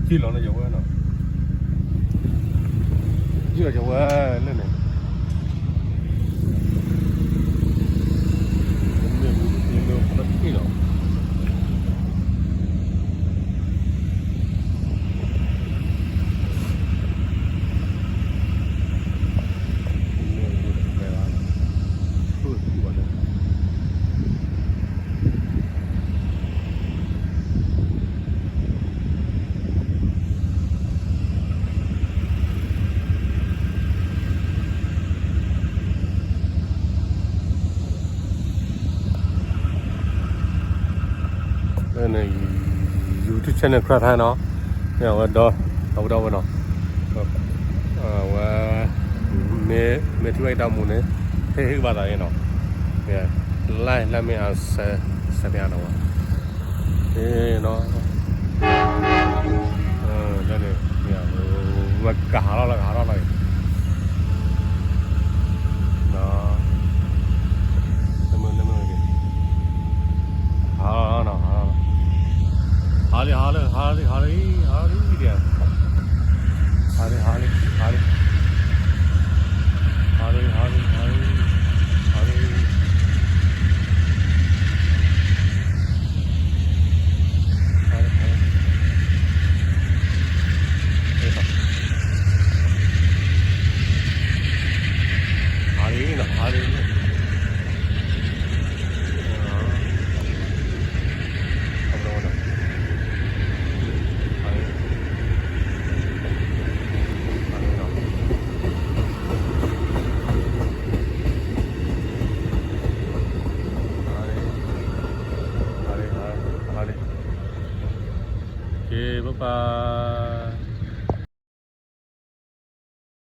ထံၣ်လီၤလၢယဝဲနီၤ, ထံၣ်လီၤယဝဲလၢန့ၣ်, မ့ၢ်မ့ၢ်မ့ၢ်မ့ၢ်ထံၣ်လီၤ. လၢန့ၣ် YouTube channel ကြၢးထါနီၤ, မ့ၢ်အဝဲဒီး အဝဲဒီးဝဲနီၤ, အဝဲ မ့ၢ် မ့ၢ်ထံၣ်ဘၣ်အံၤတၢ်မူန့ၣ် ဟ့ၣ်ဟ့ၣ်ကဘၣ်သးအံၤနီၤ, လၢ လၢမ့ၢ်အစဲး စဲးဖဲအါနီၤဝဲ နီၤ, လၢန့ၣ် ဝဲကဟးထီၣ်လီၤ ကဟးထီၣ်လီၤအံၤ, လၢမ့ၢ် လၢမ့ၢ် ဟါလီၤနီၤ ဟါလီၤ, ဟါလံ ဟါလံ ဟါလံ ဟါလံ ဟါလံ ဟါလံ ဟါလံ ဟါလံ ဟါလံ ဟါလံ ဟါလံ ဟါလံ ဟါလံ ဟါလံ ဟါလံနီၤ ဟါလံ က့ၤ bye bye.